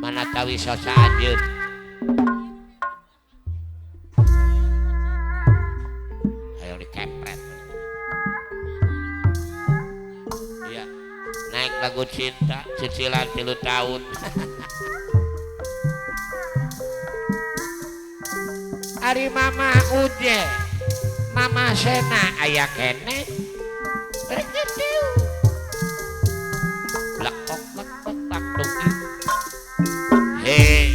Mana tawi sosa anjeun. Ayo dikepret. Iya, naik lagu cinta cicilan 3 tahun. Ari Mama Uje, Mama Sena aya kene. Lekok lekok taktuk. He,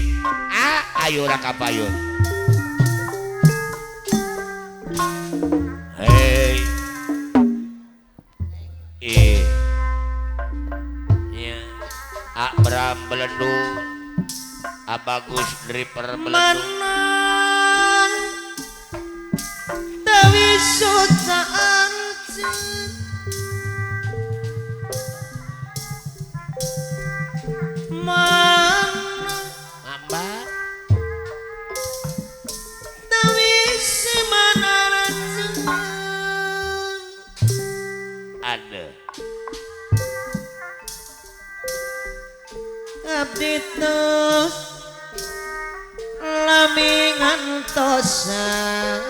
a ayo raka payun. Hei. Eh. Ya. A Bram belendung. A bagus driver belendung. Ada abdi tos lami ngantosan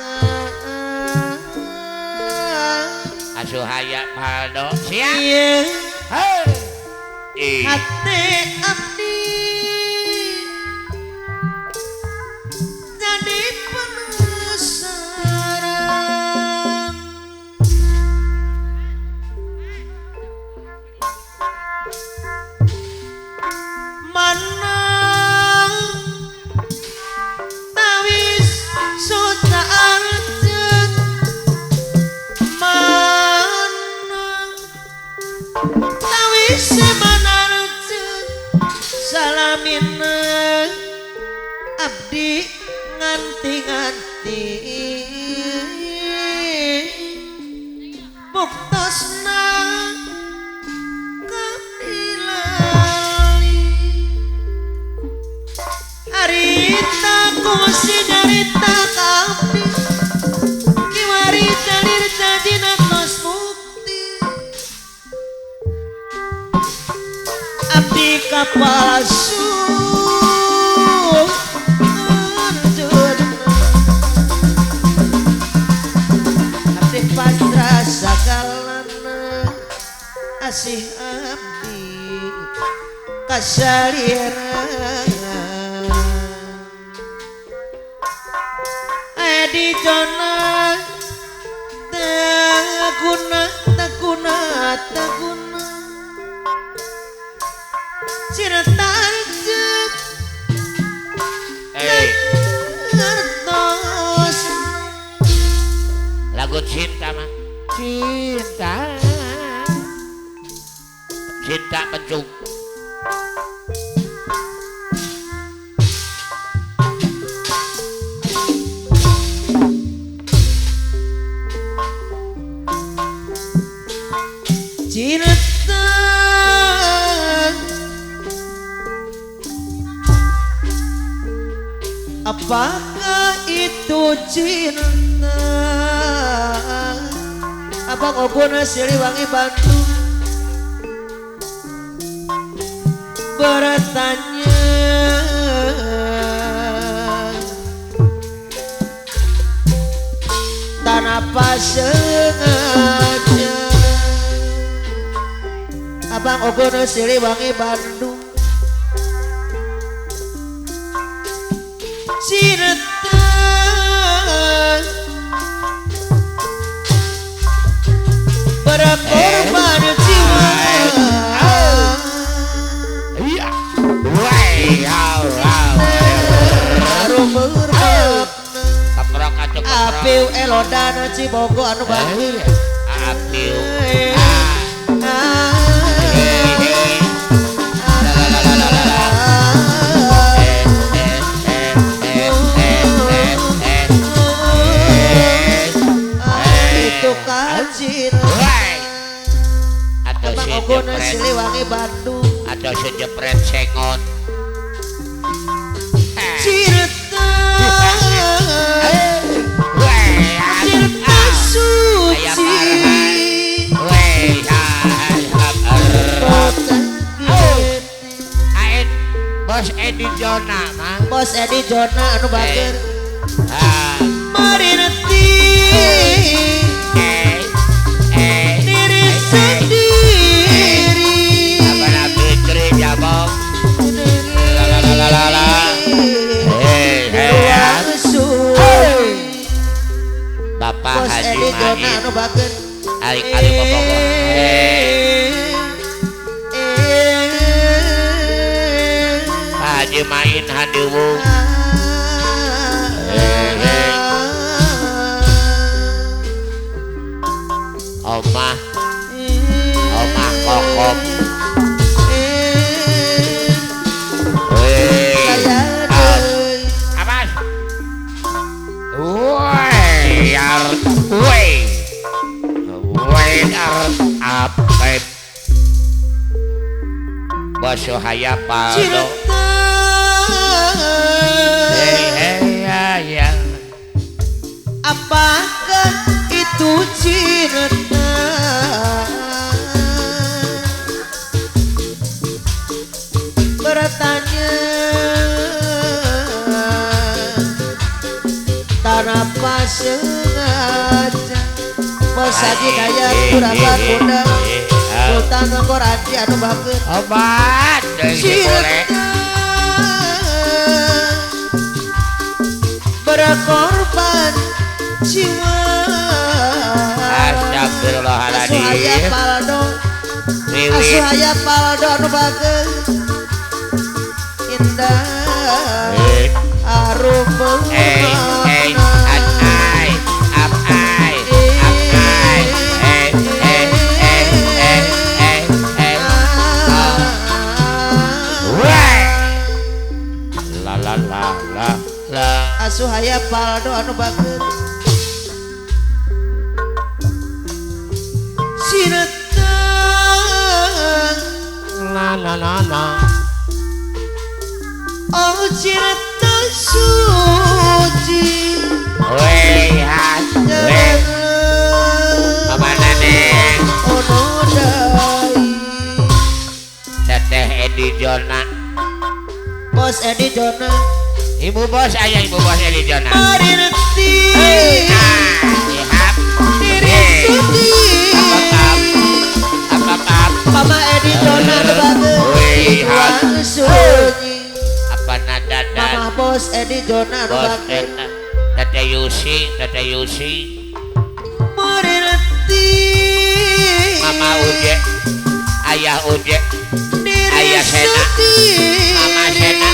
asuh haya paldo siap hei hati abdi jadi penasaran mana tawis suta arjun mana tawis mana arjun salamina abdi nganti-nganti buktosna harita kungsi nyarita ka abdi kiwari calir cajina tos bukti abdi kapasuh abdi pasrah sagalana asih abdi kasalira di zona takuna takuna takuna cinta anjeun ngertos lagu cinta mah cinta cinta pencung. Cinta apakah itu cinta? Abang Ogona Siliwangi Bandung bertanya tanpa sengaja. Abang Ogona Siliwangi Bandung cinta berkorban jiwa baru bermakna apiu elodana Cibogo anu bakti apiu Siliwangi Bandung atau sejepret sengon cinta cinta suci Bos Edi Jona mah. Bos Edi Jona anu bager. Marineti diri sendiri. Abana Fitri jabok. La la la la la. Bapak Bos Haji Edi Jona Main. Anu bager. Alik-alik bobogoh. Haji Main Handiwung. Omah, omah kokom. Awas. Woi, ar, woi, woi, ar, apa? Bos Haya Paldo. Hey, hey, ya, ya. Apakah itu cinta? Bertanya tanpa sengaja. Bos Haji Dayat Kuraban Muda Sultan Koraji anu bager. Obat deui si boleh. Berkorban jiwa. Astagfirullahaladzim. Asuhaya Paldo, Asuhaya Paldo anu bager. Indah arum Asuhaya Paldo anu bager. Cinta la la la la. Oh cinta suci. Weh has weh. Kamana neng? Ono dai. Teteh Edi Jona. Bos Edi Jona. Ibu bos ayah ibu bos Edi Jona. Marineti. Diri sendiri. Apa Mama Edi Jona anu bager. Ruang sunyi. Apa nada dan Mama bos Edi Jona anu bager. Teteh Yusi, Teteh Yusi. Marineti. Mama Uje, Ayah Uje, Ayah Sena, Mama Sena,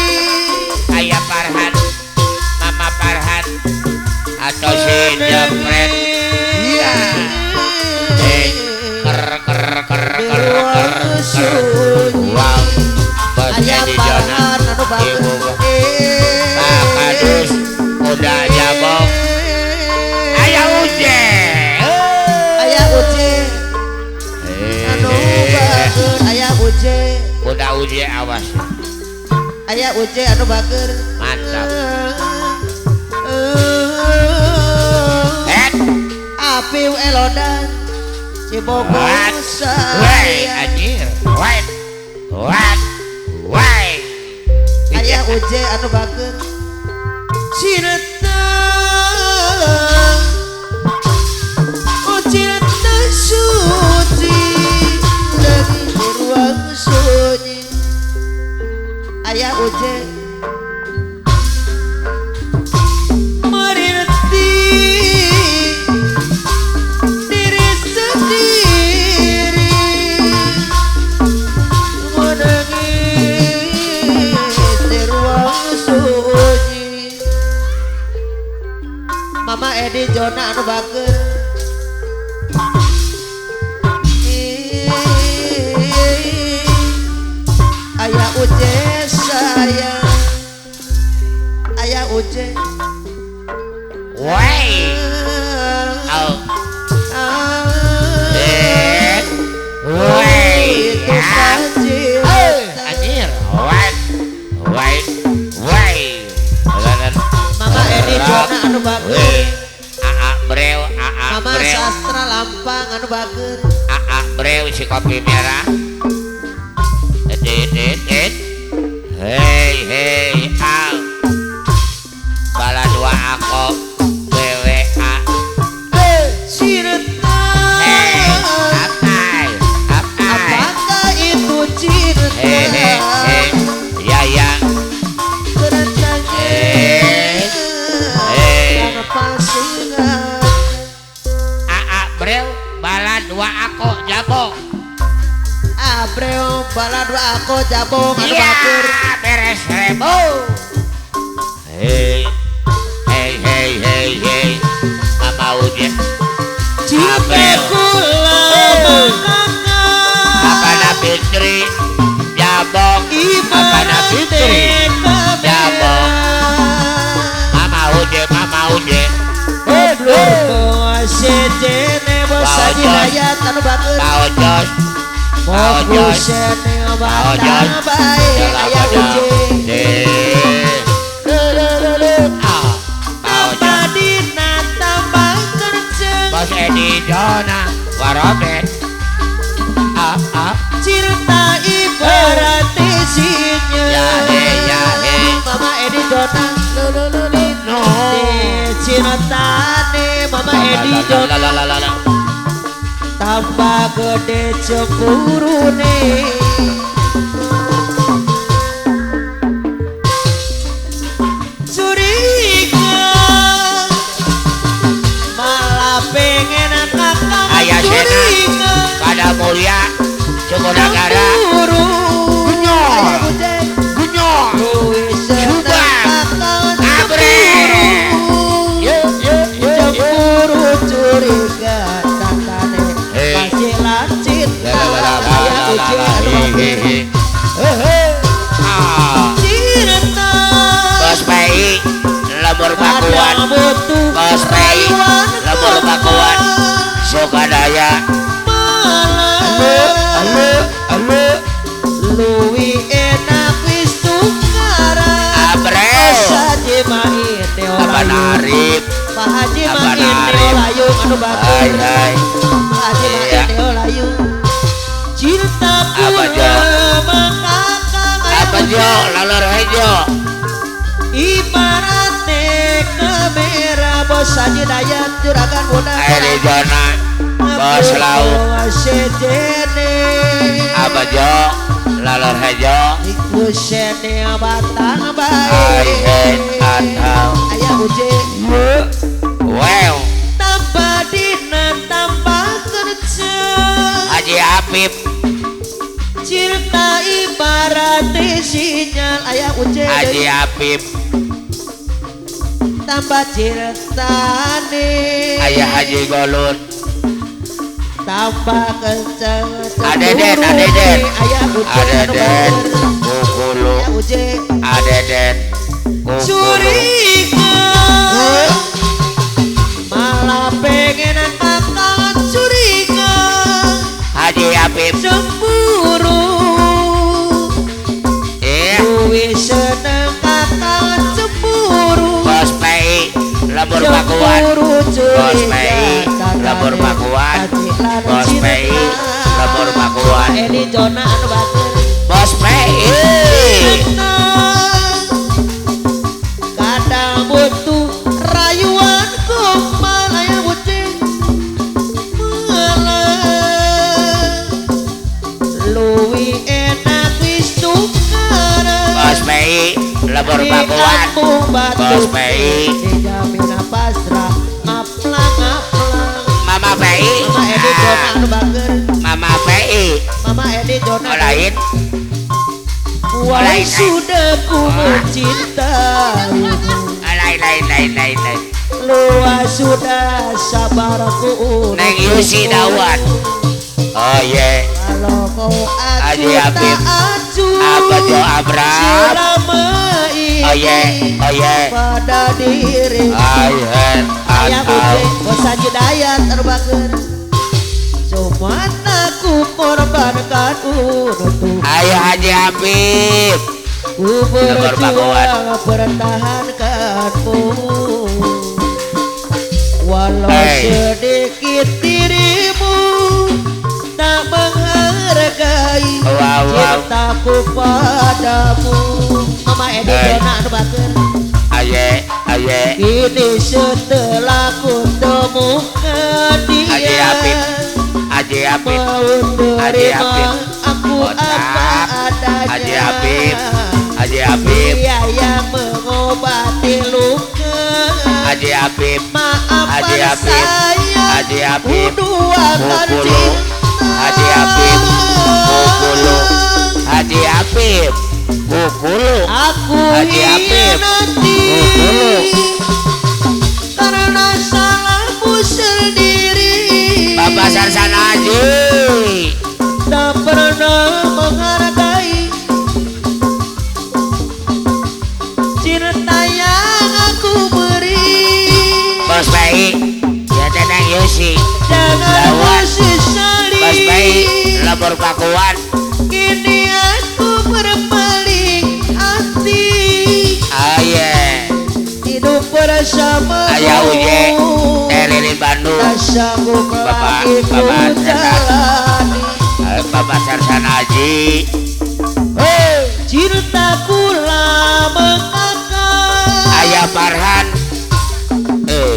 Ayah Farhan, Mama Farhan, atau si Jepret. Iya. Ker ker ker ker ker ker. Wow. Bos Edi Jona, Ibu Pak Kadus, udah jabok. Ayah Uje, Ayah Uje, anu bager. Ayah Uje, udah Uje awas. Ayah Uje anu bager. Mantap. Apiu elodan Cibogo saya. Woi anjir. Woi. What? Woi. Ayah Uje anu bager. Cinta, oh cinta suci lagi di ruang sunyi. Ayah Uje marineti diri sendiri menangis di ruang sunyi. Mama Edi Jona anu bager. Ayah Uje sayang, Ayah Uje. Woi. Oh. Woi. Anjir. Woi. Woi. Woi. Mama Edi Jona anu bager. Aa Breu, Aa Mama Breu. Sastra Lampang anu bager. Aa Breu si kopi merah. Et et et. Hei hei au. Bala dua aku BWA. Cinta. Hei, apai, apai. Apakah itu cinta? Hei hei hei. Ya ya. Bertanya. Hei. Tanpa sengaja. Aa Breu bala dua aku jabong. Abreu bala dua aku jabong. Iya, beres rebo. Hei, hei, hei, hei, hei. Mama udah. Cintaku lama kakak. Apa Fitri jabong. Apa Fitri jabong. Mama udah, mama udah. Paojos. Paojos. Paojos. Bos Edi Jona Warobet. Ah ah. Cinta ibarat isinya. Ya he ya he. Mama Edi Jona. No. Cintane Mama Edi Jona. Tambah gede cemburune. Curiga malah pengen kakak. Ayah Sena pada mulia Cukunagara. Gunyol gunyol Subang Abre. Cemburu curiga tatane masih cinta. Cinta Bos Pei lemur Pakuan. Bos Pei lemur Pakuan Sukadaya. Luwi enak wis tukaran. Abre. Apa narip. Pak Haji main Neo anu batur. Pak Haji main Neo Layu. Cinta pula kakak. Apa jo lalor hejo. Ibarate kamera bos Haji Dayat juragan muda. Airi Jona bos lauk. Apa jo lalor hejo. Iku sene batang bae. Ai atau. Ayah uje. Wow. Tambah dina tambah kerja. Haji Apip. Cinta ibarat sinyal. Ayah uje. Haji Apip. Tambah cintane. Ayah Haji Golun. Tambah kencang. Adeden, adeden. Ayah uje. Adeden. Kukulu. Ayah uje. Adeden. Kukulu. Curiga. Malah pengen kakak curiga. Haji Apip. Cemburu. Luwi seneng kakak cemburu. Bos Pei lemur Pakuan. Bos Pei lemur Pakuan. Bos Pei lemur Pakuan. Edi Jona anu batur. Bos Pei. Kadang butuh rayuan gombal aya bucing malah luwi enak wis tukaran. Bos Pei lemur Pakuan. Bos Pei dijamin pasrah ngaplang ngaplang. Mama Pei. Mama Edi Jona anu bager. Mama Pei. Mama Edi Jona. Lain. Wahai sudah ku mencintaimu. Lain lain lain lain lain. Luas sudah sabarku. Neng Yusi Dawan. Oh ye. Kalau kau Haji acu Apip. tak acu. Apa jo Abram. Selama ini Oh ye, oh ye. pada diri. Ai hen Ayah atau. uje bos Haji Dayat terbaker. Cuman aku korbankan untuk Ayah Haji Apip. Ku Lemur Pakuan. berjuang pertahankanmu. Walau Hey. sedikit dirimu tak menghargai Wow, wow. cintaku padamu. Mama Edi Dona anu bager. Aye aye. Kini setelah ku temukan dia. Aji Apip. Aji Apip. Aji Apip. Aku apa adanya. Aji Apip. Aji Apip. Dia yang mengobati luka. Aji Apip. Maafkan Aji Apip. Saya. Aji Apip. Kuduakan cinta. Haji Apip. Kukulu. Haji Apip. Kukulu. Aku Haji Apip. Nanti. Kukulu. Karena salahmu sendiri. Bapak Sarsan Haji. Tak pernah menghargai cinta yang aku beri. Bos baik. Ya tenang Yosi. Jangan sesali. Bos baik. Lebur Pakuan. Kini aku berpaling hati. Aye. Hidup bersama. Ayah Uje. Terlilin Bandung. Tak sanggup Bapak lagi ku Bapak jalani. Bapak Sarsan Haji. Hey. Cintaku lama mengakar. Ayah Farhan.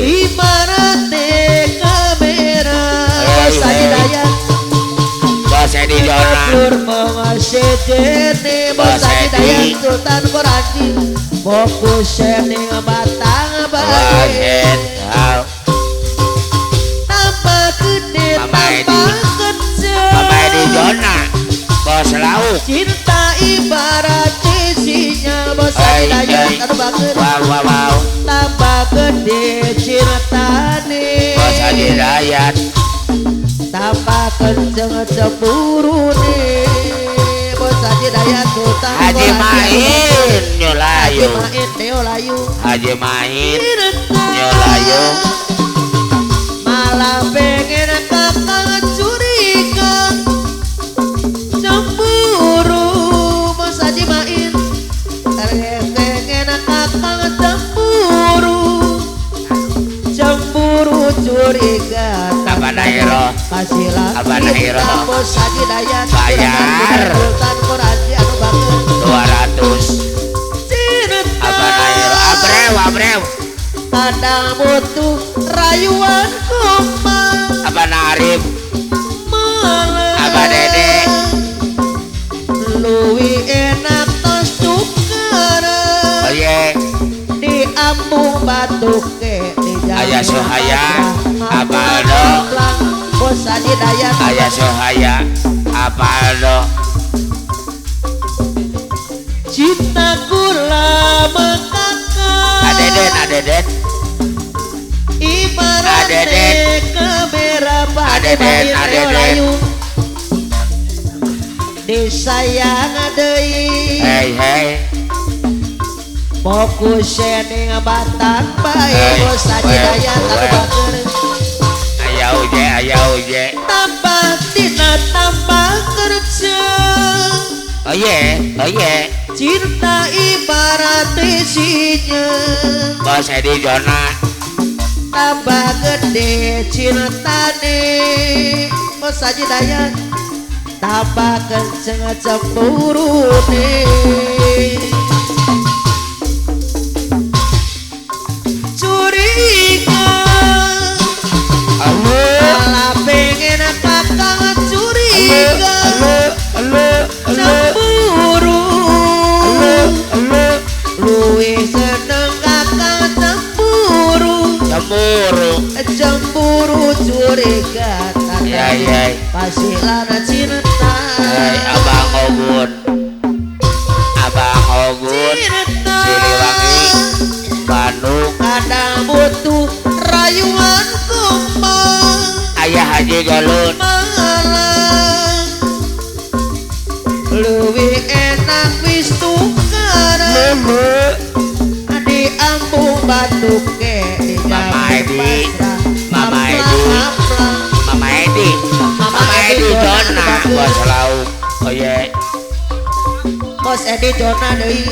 Ibarat kamera. Bos Haji Dayat. Bos Edi Jona. Bos Haji Dayat Sultan Koranji. Fokus ning batang bae. Tambah gede tambah kecil. Mama Edi Jona. Bos Lauk. Cinta ibarat isinya. Bos Haji Dayat anu bager. Wow wow wow. Tambah gede cintane. Bos Haji Dayat. Tambah kenceng cemburune. Bos Haji Dayat Sultan Haji Main Nyolayu. Haji Main Neolayu. Haji Main Nyolayu. Malah pengen kakak curiga cemburu. Bos Haji Main pengen kakak cemburu. Cemburu curiga. Apa Nairo? Apa Nairo? Bos Haji Dayat bayar Sultan Koranji anu bager 200. Apa Nairo? Abreu abreu. Kadang butuh rayuan komang. Apa Narif? Apa Dede? Luwi enak tos tukeran. Oh ye. Di ambung batuke di Ayah Sohaya. Apaldo. Bos Haji Dayat. Ayah Sohaya. Apaldo. Cintaku lama kakak. Adeden adeden. Ibarat kamera adeden adeden. Disayang deui. Hey hey. Fokus ning batang bae. Bos Haji Dayat anu bager. Ayah uje ayah uje. Tambah tina tambah kerja. Oh ye oh ye. Cinta ibarat isinya. Bos Edi Jona. Tambah gede cintane. Bos Haji Dayat. Tambah kenceng cemburune. Curiga. Malah pengen kakak curiga. Cemburu. Luwih seneng kakak cemburu. Cemburu. Cemburu curiga. Ya ya. Pasilan cinta. Hai Abang Ogun. Abang Ogun. Siliwangi Bandung. Kadang butuh rayuan kumpang. Ayah Haji Galun. Malang. Luwih enak wis tukaran. Di ambung batuke. Mama Edi. Mama Edi. Mama Edi. Mama Edi Jona. Bos Lauk. Oh ye. Bos Edi Jona deui.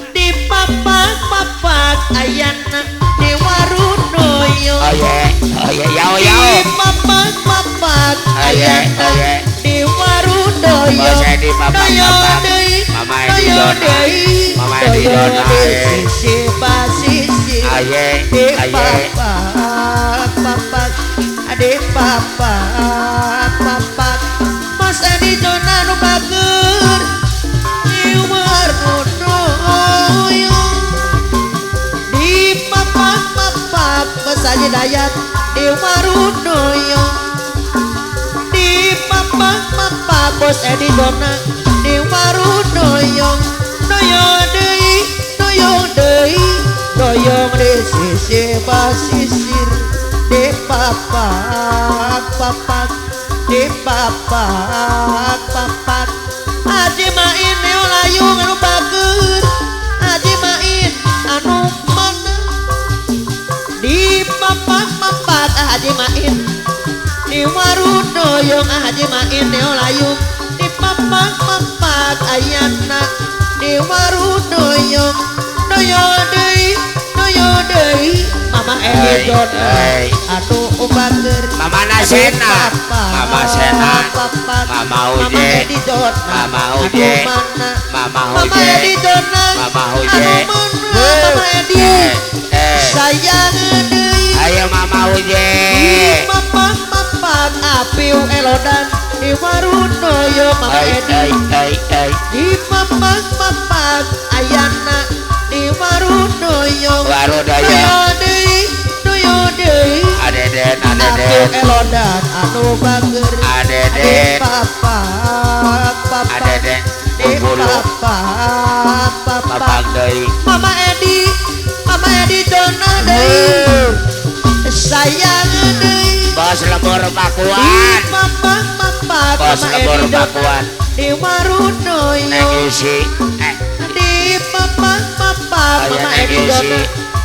Di papak-papak ayana di Warudoyo. Oh ye. Oh ye yao yao. Di papak-papak ayana oh ye. Di Warudoyo. Bos Edi papak papak. Mama Edi Jona, Mama Edi Jona. Aye, aye. Papak, ade papak papak. Mas Edi Jona nu bager. Di papak papak Haji Dayat di Warudoyo. Di papak papak Bos Edi Jona di Warudoyo. Doyo deui, doyo deui, doyong di sisi basisir. Di papak papak, di papak papak. Haji Main layung anu bager. Haji Main anu mana. Di papak papak Haji Main di Warudoyong. Haji Main layung di papak papak ayana di Warudoyong. Doyo deui, doyo deui, Mama Edi Jona anu bager. Mama Nasena, Mama Sena, Mama Uje, Mama Uje, Mama Uje, Mama Uje, Mama Edi sayang deui. Ayo Mama Uje. Di papak papak apiu elodan di Warudoyo. Mama Edi di papak papak ayana di Warudoyo. Warudoyo. Doyo deui, doyo deui. Adeden, adeden. Apiu elodan anu bager. Adeden. Di papak papak. Adeden. Di papak papak. Papak deui. Mama Edi, Mama Edi Jona deui. Sayang deui. Bos lembur Pakuan. Di papak papak. Bos lembur Pakuan. Di Warudoyo. Neng isi. Di papak papak. Mama Edi Jona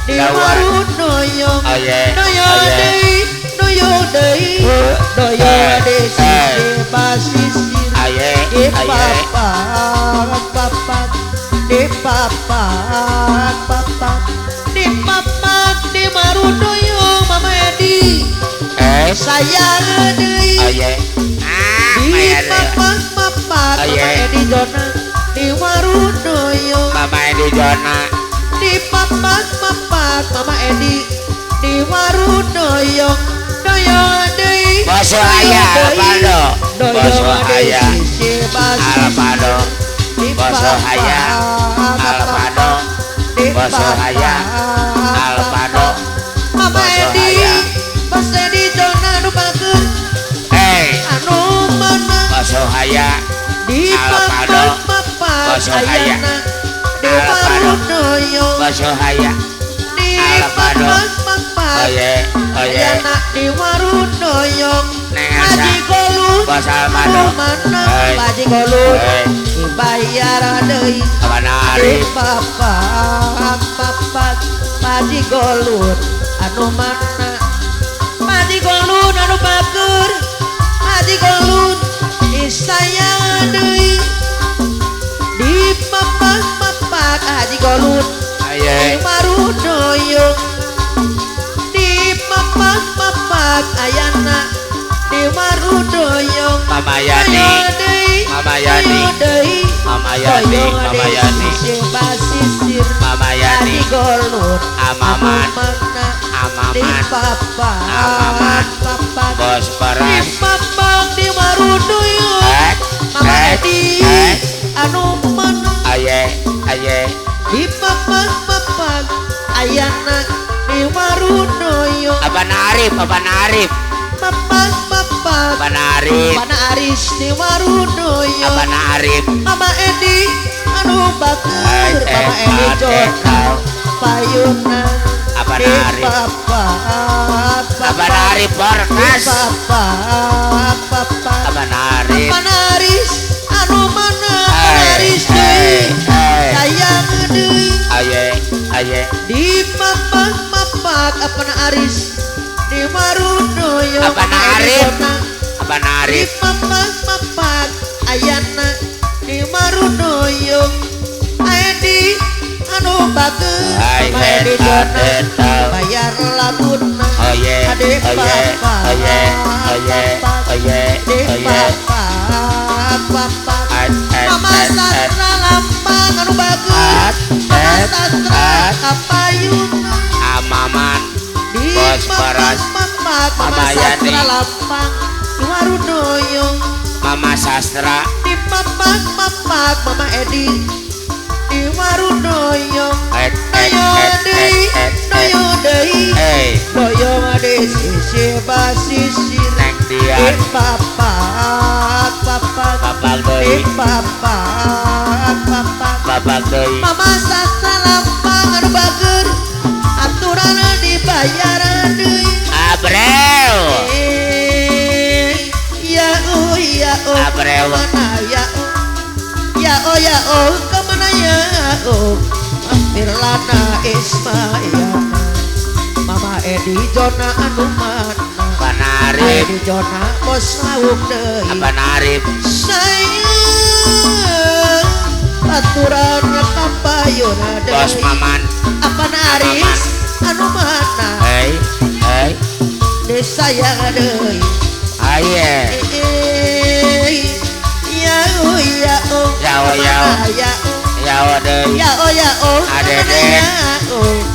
di Warudoyo. Doyo deui, doyo deui, doyo di sisi basisir. Di papak papak, di papak papak, di papak di Warudoyo. Mama Edi sayang deui. Di papak papak. Mama Edi Jona di Warudoyo. Mama Edi Jona di papak papak. Mama Edi di Warudoyo. Doyo deui, Boso haya Alfado, Boso haya Alfado, Boso haya Alfado, Boso haya Alfado. Mama Edi, Bos Edi Jona anu bager. Anu mana. Boso haya di Alfado, papak papak Boso haya ayana di Warudoyo. Boso haya di Alfado. papak papak Oye, oye. ayana di Warudoyo. Haji Golun Bos Alfado. anu mana. Haji Golun dibayar deui. Di papak papak. Haji Golun anu mana. Haji Golun anu bager. Haji Golun disayang deui. Di papak papak Haji Golun di Warudoyo. Di papak papak ayana di Warudoyo. Mama Yani, Mama Yani, Mama Yani, Mama Yani, Mama Yani. Haji Golun Amaman, Amaman, Amaman, Bos di Beras. papak di Warudoyo. Mama Edi anu mana. Aye, aye. Di papak papak ayana di Warudoyo. Abang Arif, Abang Arif, Papak papak. Abang Arif, Abang Aris di Warudoyo. Abang Arif. Mama Edi anu bager. Mama Edi Jona payuna. Abang Di Arif, papak Abang papak. Arif Di Borkas. papak papak. Abang Arif. Abang Aris anu mana. Abang Aris deui sayang deui. Aye, aye. Di papak papak Abang Aris di Warudoyo. Abang Mama Edi Arif. Jona Abang di Arif. papak papak ayana di Warudoyo. Edi anu bager. Mama Edi Jona bayar labuna. Oye, Ade oye, papak oye, oye, papak. oye, Di oye. papak papak. Ay, ay. Kapayuna Amaman Bos Baras Mama Sastra Lampang Warudoyong Mama Sastra di Papak Papak Mama Edi di Warudoyong Doyo deui doyo deui doyong di sisi basisir Neng Dian di Papak Papak Papak deui di Papak Papak Papak deui Mama Sastra Lampang anu bager aturan dibayar deui Abreu ya oh ya oh Abreu mana ya oh ya oh ya oh kemana ya oh Mirlana Ismail Mama Edi Jona anu mana Panarib Edi Jona bos lauk deui Panarib sayang aturan kapayuna deui Bos Maman apa Aris anu mana hei hei disayang deui aye ya oh ya oh ya oh ya oh ya oh ya oh deui ya oh ya oh adede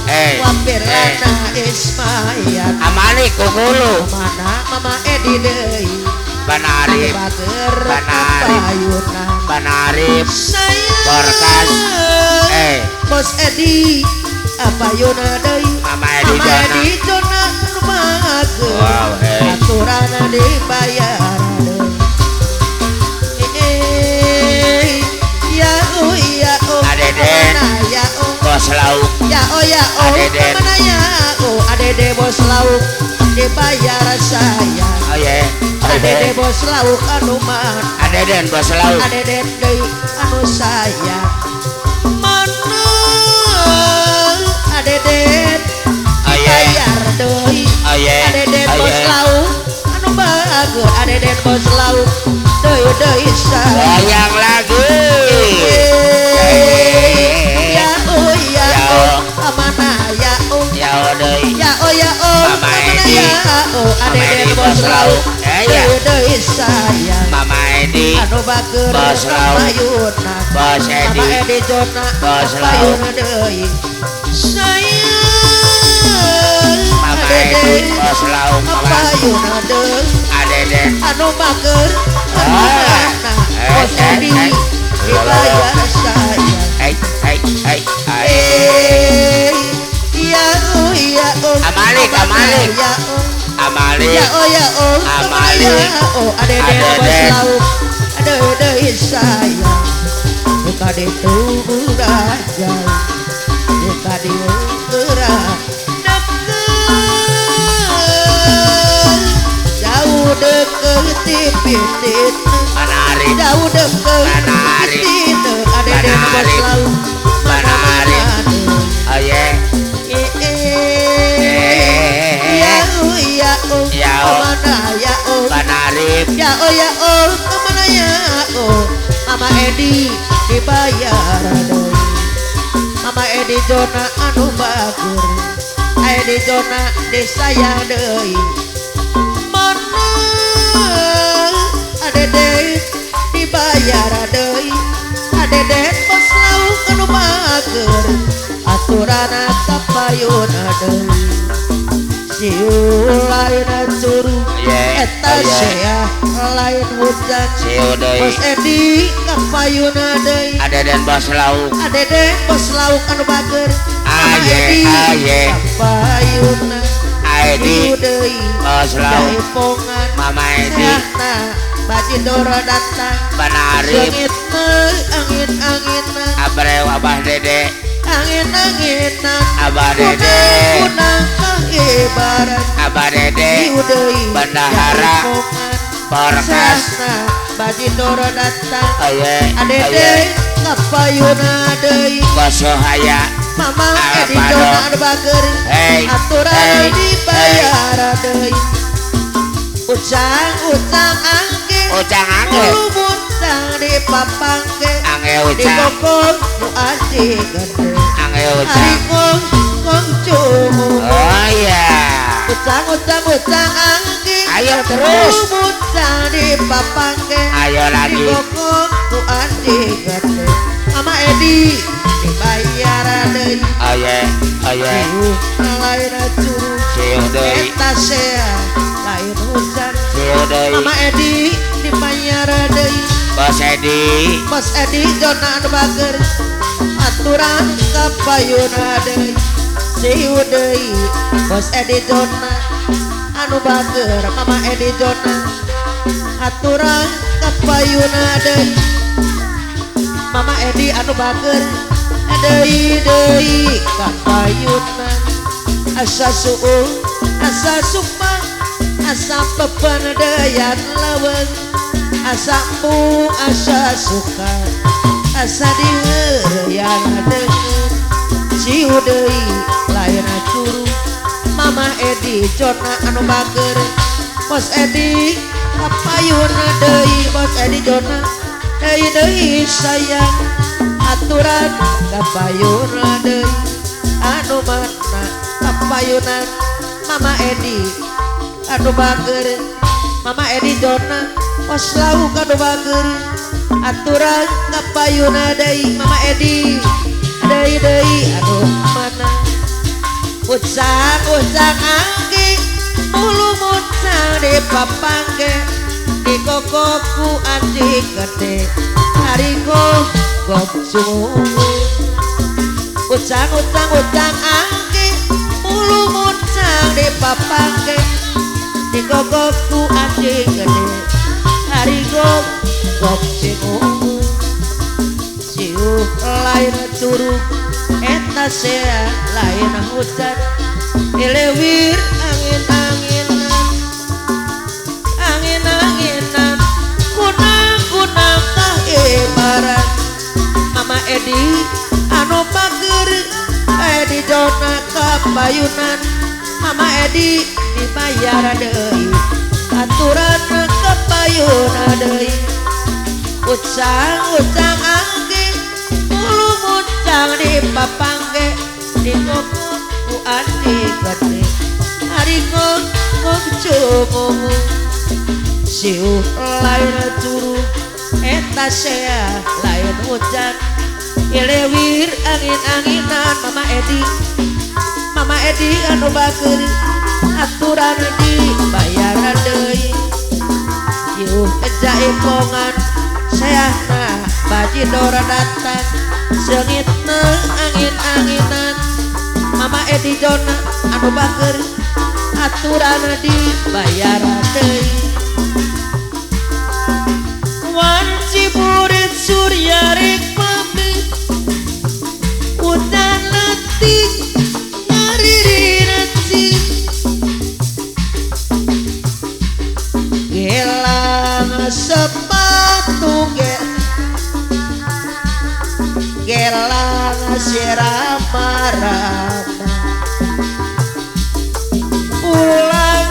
eh Wapirlana Ismail Amali kukulu mana Mama Edi deui Panarib Panarib Panarib Borkas Bos Edi apayuna deui Mama Edi Mama Edi Jona anu bager wow hey aturan dibayar deui ya oh ya oh Adeden ya oh bos lauk ya oh ya oh Adeden mana ya oh Adede bos lauk dibayar saya oh yeah Adede bos lauk anu mana Adeden bos lauk Adeden deui anu sayang mana Adeden dibayar deui oh yeah Adeden bos lauk anu bager Adeden bos lauk deui deui sayang goyang lagi ya oh ya oh amana ya oh ya oh deui ya oh ya oh Mama Edi ya oh Adeden bos lauk ya deui sayang Mama Edi anu bager bos lauk kapayuna bos Edi Mama Edi Jona bos lauk kapayuna deui sayang Mama Edi bos lauk kapayuna deui Adeden anu bager anu mana bos Edi dibayar sayang hey hey hey hey ya oh ya oh Amalik Amalik ya oh Amalik ya oh ya oh Amalik ya oh Adeden bos lauk deui sayang buka ditu udah jauh buka dieu geura deket jauh deket tipitit Panarib jauh deket Panarib tipitit Adeden bos lauk Panarib aye ya oh ya oh ya oh mana ya oh Panarib ya oh ya oh kemana ya oh Mama Edi dibayar deui Mama Edi Jona anu bager Edi Jona disayang deui mana Adede dibayar deui Adede bos lauk anu bager aturana kapayuna deui siu lain curu eta sea lain hujan siu deui bos Edi kapayuna deui Adeden bos lauk Adeden bos lauk anu bager aye aye kapayuna Edi deui bos lauk jaipongan Mama Edi Bajidor datang Panarib seungitna angin-anginna Abreu Abah Dede angin-anginna Abah Dede kunang ibarat Abah Dede Bendahara Porkas Bajidor datang aye Adede kapayuna deui Bos Sohaya Mama Edi Jona anu bager aturan dibayar deui Ucang ucang angge ucang angge Lumuntang di papangge angge ucang di kokong nu aji gede angge ucang ari kong kong cumu oh iya ucang ucang ucang angge ayo terus lumuntang di papangge ayo lagi di kokong nu aji gede Mama Edi dibayar deui deui aye aye lain curug siuh deui eta sea lain hujan siuh deui Mama Edi dibayar deui Bos Edi Bos Edi Jona anu bager aturan kapayuna deui siuh deui Bos Edi Jona anu bager Mama Edi Jona aturan kapayuna deui Mama Edi anu bager deui deui kapayuna asa suuh asa sukma asa pependeyan leuweung asa embung asa suka asa diheureyan deungeun siuh deui lain curug Mama Edi Jona anu bager Bos Edi kapayuna deui Bos Edi Jona deui deui sayang aturan kapayuna deui anu mana kapayunan Mama Edi anu bager Mama Edi Jona pos lauk anu bager aturan kapayuna deui Mama Edi deui deui anu mana ucang ucang angge mulu mucang di papangge di kokoku anjing gede hariko gok sumungu ucang ucang ucang angge mulu mucang di papangge di kokoku anjing gede hariko gok sumungu siuh lain curug eta sea lain hujan elewir angin-anginan angin-anginan kunang-kunang tah ibarat Mama Edi anu bager Edi Jona kapayunan Mama Edi dibayar deui aturan kapayunan deui ucang ucang angge mulu mucang di papangge di koko ku anjing gede hari ngok cumungu siuh lain curug eta sea lain hujan ilewir angin-anginan Mama Edi Mama Edi anu bager aturan dibayar deui siuh jaipongan seahna bajidor datang seungitna angin-anginan Mama Edi Jona anu bager aturan dibayar deui wanci burit surya rek pamit udan letik ngaririnacik gelang sepatu gelang sirama-rama pulang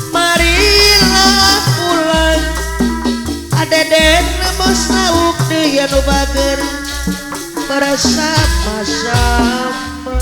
marilah pulang adeden bos lauk deui anu bager bersama-sama.